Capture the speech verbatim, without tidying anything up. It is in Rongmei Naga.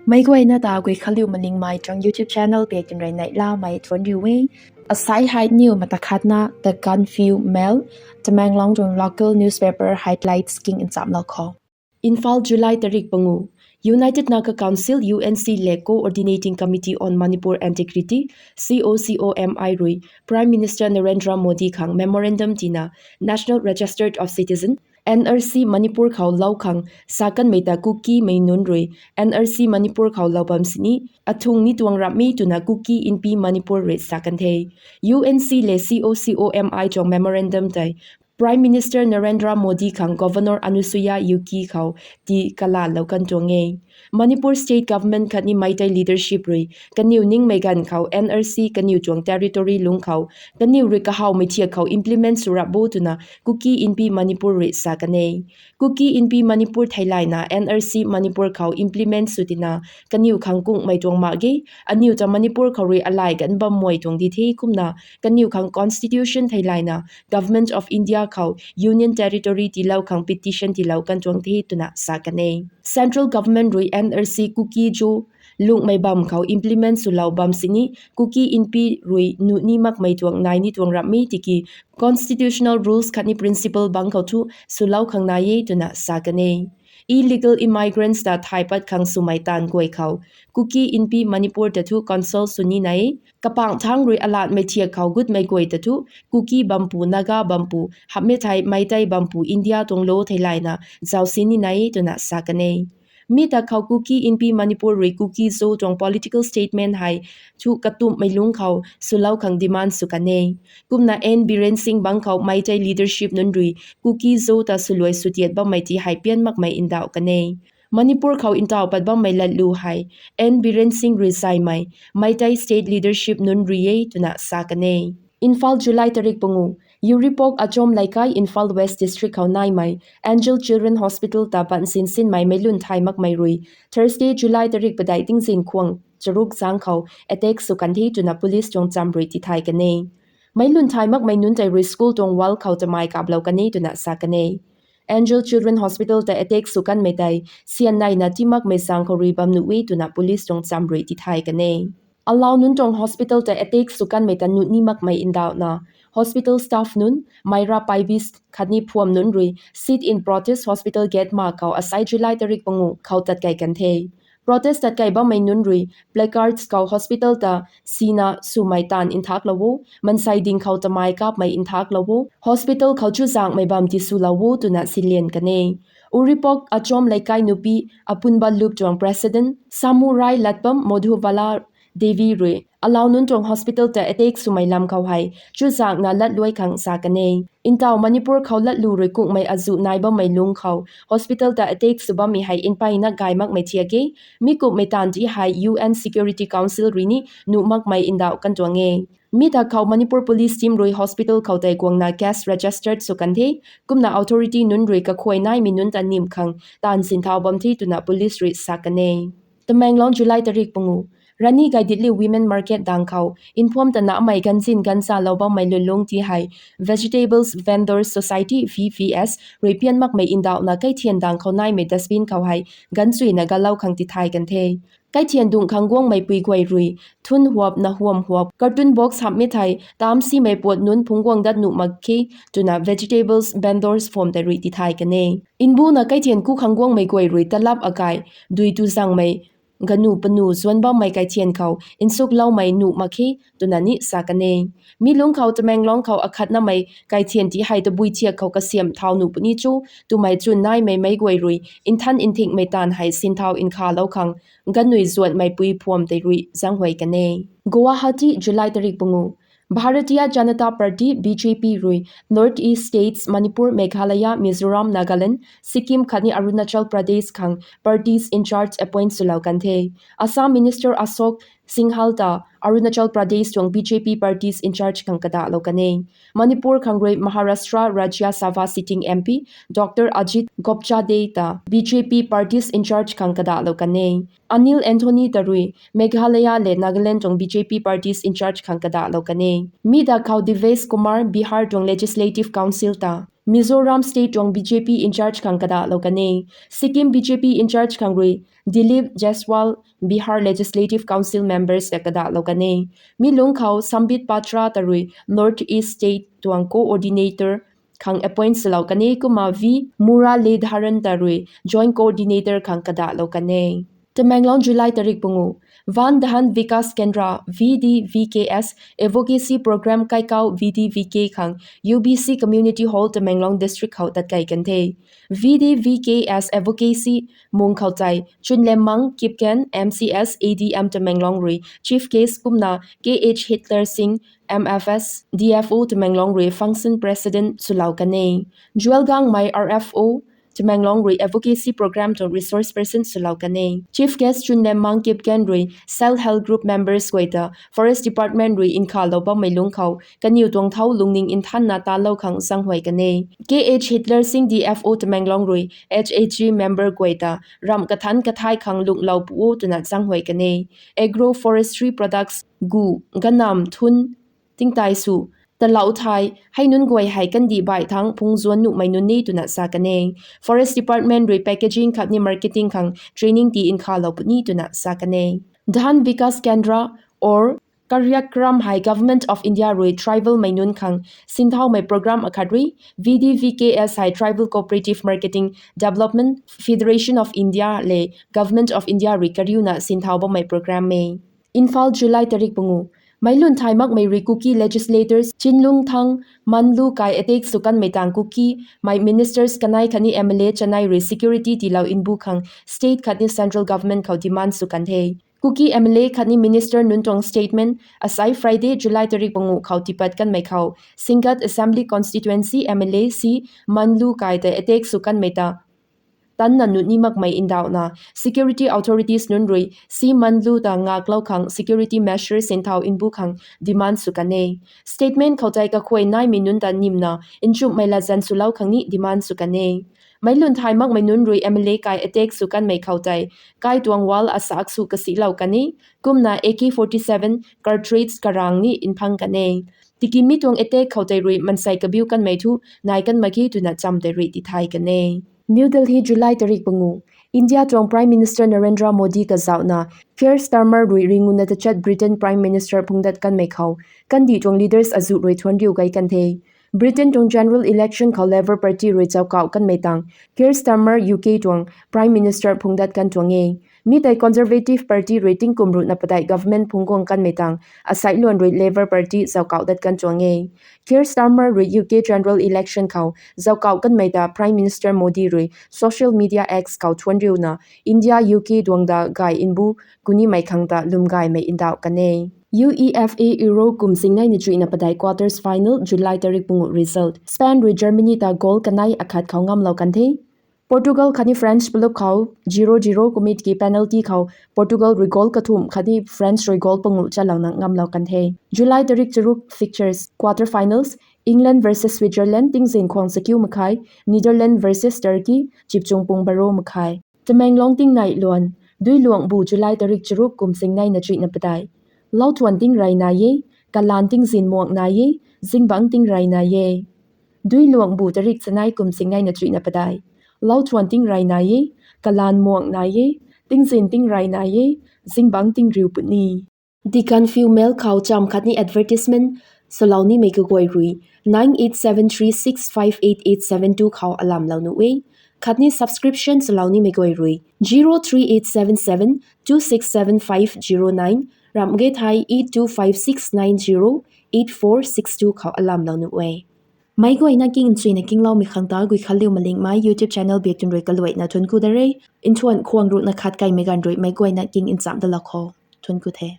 Meic guayna ta Guikhanliu Malingmei tuang YouTube channel pei tinrui neihlamei thuanc riu e. Asai hei niw mata khatna The Gaanphiu Mail, Tamenglong tuang local newspaper highlights king nchamlou khou. Imphal, July tarik pangu. United Naga Council, U N C le Coordinating Committee on Manipur Integrity, C O C O M I rui Prime Minister Narendra Modi khang memorandum tina National Register of Citizen, N R C, Manipur khou lou khang sa kanmei ta Kukimei nunc rui N R C Manipur khou lou bam sini athung ni tuang rapmi twna Kuki Inpi Manipur rui sa kan the. U N C le C O C O M I tuang memorandum tei Prime Minister Narendra Modi khang Governor Anusuiya Uikey khou ti kalalou kan tuang e. Manipur State Government khatni Meitei leadership rui kaniw ningmei ganv khou N R C kaniw tuang territory lungc khou kaniw rui kahawmei thiak khou implement sw rap bo twna Kuki Inpi Manipur rui sa kan e. Kuki Inpi Manipur theilayna N R C Manipur khou implement sw tina kaniw khang kungmei tuang mak ge, aniw ta Manipur khou rui alai kan bam mei tuang di the kumna kaniw khang constitution theilayna Government of India khou Union Territory tiilou khang petition tiilou kan tuang the twna sa kan e. Central Government rui N R C Kuki-Zo lungmei bam khou implement swlou bam sini Kuki Inpi rui nuh ni makmei tuang nai ni tuang rapmi tiki constitutional rules khatni principle bang khou thu swlou khang nai e twna sa kan e. Illegal immigrants ta thai pat khang swmei taanv guay khou Kuki Inpi Manipur ta thu consult sw ni nai e. Kapangthang rui alatmei thiak khou gutmei guay ta thu Kuki bampu, Naga bampu, hamhmei thei Meitei bampu India tuang law theilayna zausi ni nai e twna sa kan e. Mi ta khou Kuki Inpi Manipur rui Kuki-Zo tuang political statement hei thu katumhmei lungc khou swlou khang demand sw kan e. Kumna N Biren Singh bang khou Meitei leadership nunc rui Kuki-Zo ta swluai swtiat bammei ti hei pian makmei ndauh kan e. Manipur khou ntaw pat bammei latlu hei N Biren Singh rui zaymei Meitei state leadership nunc rui e twna sa kan e. Imphal, July tarik pangu. Uripok Achom Leikai, Imphal West District khou naimei Angel Children Hospital ta bansin sinmei meic lun thay makmei rui Thursday, July tarik padeih tingzin khwang charuk zang khou attack sw kan the twna police tuang cham rui tithay kan e. Meic lun thay makmei nunc tei rui school tuang wall khou tamei kaplou kan e twna sa kan e. Angel Children Hospital ta attack sw kanmei tei sian naina ti makmei zang khou rui bam nuh e twna police tuang cham rui tithay kan e. Alau nunc tuang hospital ta attack sw kanmei ta nuh ni makmei ndauhna hospital staff nunc, Myra Paibis khatni phuam nunc rui sit-in protest hospital gate ma khou asai July tarik pangu khou tatkei kan the. Protest tatkei bammei nunc rui placards khou hospital ta sina swmei taanv nthaklou o, mansei ding khou tamei kapmei nthaklou o, hospital khou chuzaenghmei bam tiswlou o twna silian kan e. Uripok Achom Leikai Nupi Apunba Lup tuang president Samurai Latpam Modhubala Devi rui alau nunc tuang hospital ta attack swmei lam khou hei chuzaenghna latluai khang sa kan e. Ntaw Manipur khou latlu rui kungmei azuh nai bammei lungc khou hospital ta attack sw bammei hei mpeyna gay makmei thiak e. Mi kumhmei taanv ti hei U N Security Council rui ni nuh makmei ndauh kan tuang e. Mi ta khou Manipur Police team rui hospital khou tei guangna case registered sw kan the. Kumna authority nunc rui kakhuay naimei nunc ta nim khang taanv sinthau bam the twna police rui sa kan e. Tamenglong, July tarik pangu. Rani Gaidinliu Women Market dang khou nphuam ta namei ganzin ganzalou bammei lulung ti hei Vegetables Vendors Society, V V S rui pian makmei ndauhna kaithian dang khou naimei dustbin khou hei ganchuina galou khang tithay kan the. Kaithian dungc khang guangmei pui guay rui thun huap, nahuam huap, carton box hamhmei thei tamsimei puat nunc phungc guang dat nuh mak khe twna Vegetables Vendors Forum tei rui tithay kan e. Nbuna kaithian ku khang guangmei guay rui talap akai dui tu zangmei ganu panu zuan bammei kaithian khou nsukloumei nuh mak khe twna ni sa kan e. Mi lungc khou Tamenglong khou akhatnamei kaithian ti hei tabui thiak khou kasiamh thau nuh puni cho twmei chwn naimei meic guay rui nthan nthingmei taanv hei sinthau nkhalou khang ganui zuanhmei pui phuam tei rui zaenghuay kan e. Guwahati, July tarik pangu. Bharatiya Janata Party, B J P rui North East States Manipur, Meghalaya, Mizoram, Nagaland, Sikkim khatni Arunachal Pradesh khang parties in charge appoint swlou kan the. Assam Minister Ashok Singhal ta Arunachal Pradesh tuang B J P parties in charge khang kadahlou kan e. Manipur khang rui Maharashtra Rajya Sabha sitting M P Doctor Ajit Gopchade ta B J P parties in charge khang kadahlou kan e. Anil Anthony ta rui Meghalaya le Nagaland tuang B J P parties in charge khang kadahlou kan e. Mi ta khou Devesh Kumar, Bihar tuang Legislative Council ta Mizoram state tuang B J P in-charge khang kadahlou kan e. Sikkim B J P in-charge khang rui Dilip Jaiswal, Bihar Legislative Council members ta kadahlou kan e. Mi lungc khou Sambit Patra ta rui North East state tuang coordinator khang appoint swlou kan e, kumna V Muralidharan ta rui joint coordinator khang kadahlou kan e. Tamenglong, July tarik pangu. Van Dhahan Vikas Kendra, V D V K S, Advocacy Program kaikhou V D V K khang U B C Community Hall, Tamenglong District khou tat kei kan the. V D V K S Advocacy mung khou tei Chunlemmang Kipgen, M C S, A D M Tamenglong rui Chief Guest, kumna K H Hitler Singh, M F S, D F O Tamenglong rui Function President swlou kan e. Jewel Gangmei, R F O Tamenglong rui Advocacy Program tuang Resource Person swlou kan e. Chief Guest Chunlemmang Kipgen rui Self Help Group members guay ta Forest Department rui nkhavlou bammei lungc khou kaniw tuang thau lungning nthanna talou khang zaenghuay kan e. K H Hitler Singh, D F O Tamenglong rui H H G member guay ta ramh kathanc kathai khang lunglou pu o twna zaenghuay kan e. Agroforestry products gu, ganam, thun, tingtai sw, talou thai, hei nunc guay hei kandih baih thangc phungzuan nuhmei nunc e twna sa kan e. Forest Department rui packaging khatni marketing khang training tii nkhavlou puni twna sa kan e. Dhahan Vikas Kendra or Karyakram hei Government of India rui tribal mei nunc khang sinthaumei program akhat rui V D V K S hei Tribal Cooperative Marketing Development Federation of India le Government of India rui kariuna sinthau bammei program e. Imphal, July tarik pangu. Meic lun thay makmei rui Kuki legislators Chinlungthang Manlu kai attack sw kanmei tang Kuki mei ministers kanei khatni M L A chanei rui security tiilou mbu khang state khatni central government khou demand sw kan the. Kuki M L A khatni minister nunc tuang statement asai Friday, July tarik pangu khou tiipat kanmei khou Singngat Assembly Constituency M L A C Manlu kai tei attack sw kanmei ta tanna nuh ni makmei ndauhna security authorities nunc rui C Manlu ta ngaklou khang security measures sinthau mbu khang demand sw kan e. Statement khou tei kakhuay naimei nunc ta nimna nchumhmei latzan swlou khang ni demand sw kan e. Meic lun thay makmei nunc rui M L A kai attack sw kanmei khou tei kai tuang wall asak sw kasihlou kan e, kumna A K forty-seven cartridge karang ni nphang kan e. Tiki mi tuang attack khou tei rui mansei kabiu kanmei thu nai kan mak ge twna cham tei rui tithay kan e. New Delhi, July tarik pangu. India tuang Prime Minister Narendra Modi kazauhna Keir Starmer rui ringuna tachat Britain Prime Minister phungdat kanmei khou kandih tuang leaders azuh rui thuanriu gay kan the. Britain tuang general election khou Labour Party rui zauckauh kanmei tang Keir Starmer U K tuang Prime Minister phungdat kan tuang e. Mi tei Conservative Party rui tingkum ruhna padeih government phungc guang kanmei tang asai luan rui Labour Party zauckauh dat kan tuang e. Keir Starmer rui U K general election khou zauckauh kanmei ta Prime Minister Modi rui social media X khou thuanriuna India U K duang da gay mbu kunimei khang ta lwm gaymei ndauh kan e. UEFA Euro kum singneina chuihna padeih quarters final, July tarik pangu result. Spain rui Germany ta goal kanei akhat khou ngamlou kan the. Portugal khatni France palup khou zero zero kummei ki penalty khou Portugal rui goal kathumh khatni France rui goal pangu chalouna ngamlou kan the. July tarik charuk fixtures, quarter finals, England versus Switzerland tingzin khwang sakiu makhai, Netherlands versus Turkey chipchung pung baro makhai. Tamenglong tingnai luan, Duiluangbu, July tarik charuk kum singneina chuihna padeih. Lauthuan tingrey nai e, kalan tingzin muang nai e, zingbangc tingrey nai e. Duiluangbu tarik chanei kum singneina chuihna padeih. Lauthuan tingrey nai e, kalan muang nai e, tingzin tingrey nai e, zingbangc tingriu puni. Deccan Fuel Mail khou cham khatni advertisement swlou nimei kaguay rui nine eight seven three six five eight eight seven two khou alamlou nuh e. Khatni subscription swlou nimei guay rui zero three eight seven seven two six seven five zero nine, ramh ge thei eight two five six nine zero eight four six two khou alamlou nuh e. Meic guayna king nchuina kingloumei khang ta Guikhanliu Malingmei YouTube channel biak tun rui kaluaina thuanc ku da re. Nthuan khwang ruhna khat kaimei ganv rui meic guayna king nchamh dalou kho. Thuanc ku the.